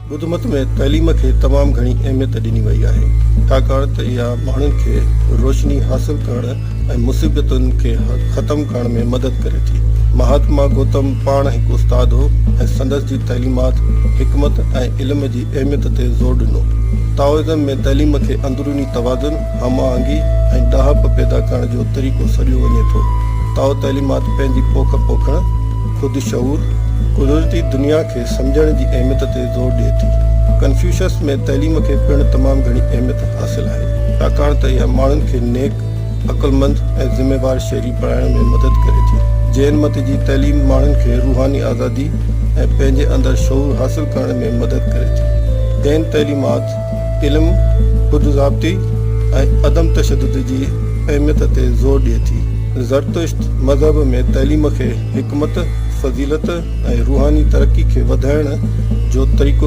ٻڌمت ۾ تعليم کي تمام گهڻي اهميت ڏني وئي آهي، ڇاڪاڻ ته اها ماڻهن کي روشني حاصل ڪرڻ ۽ مصيبتن کي ختم ڪرڻ ۾ مدد ڪري ٿي. مهاتما گوتم پاڻ هڪ استاد هو ۽ سندس جي تعليمات حڪمت ۽ علم جي اهميت تي زور ڏنو. تائوازم ۾ تعليم کي اندروني توازن، هم آهنگي ۽ ڏاهپ پيدا ڪرڻ جو طريقو سڏيو وڃي ٿو. تائو تعليمات پنهنجي پوک پوکڻ، خود شعور، قدرتي دنيا کي سمجهڻ جي اهميت تي زور ڏئي ٿي. ڪنفيوشس ۾ تعليم کي پڻ تمام گهڻي اهميت حاصل آهي، ڇاڪاڻ ته اها ماڻهن کي نيڪ، عقلمند ۽ ذميوار شهري بڻائڻ ۾ مدد ڪري ٿي. جين مت جي تعليم ماڻهن کي روحاني آزادي ۽ پنهنجي اندر شعور حاصل ڪرڻ ۾ مدد ڪري ٿي. جين تعليمات علم، خود ضابطي ۽ عدم تشدد جي اهميت تي زور ڏئي ٿي. زرتشت مذهب ۾ تعليم کي حڪمت، فضيلت ۽ روحاني ترقي کي وڌائڻ جو طريقو.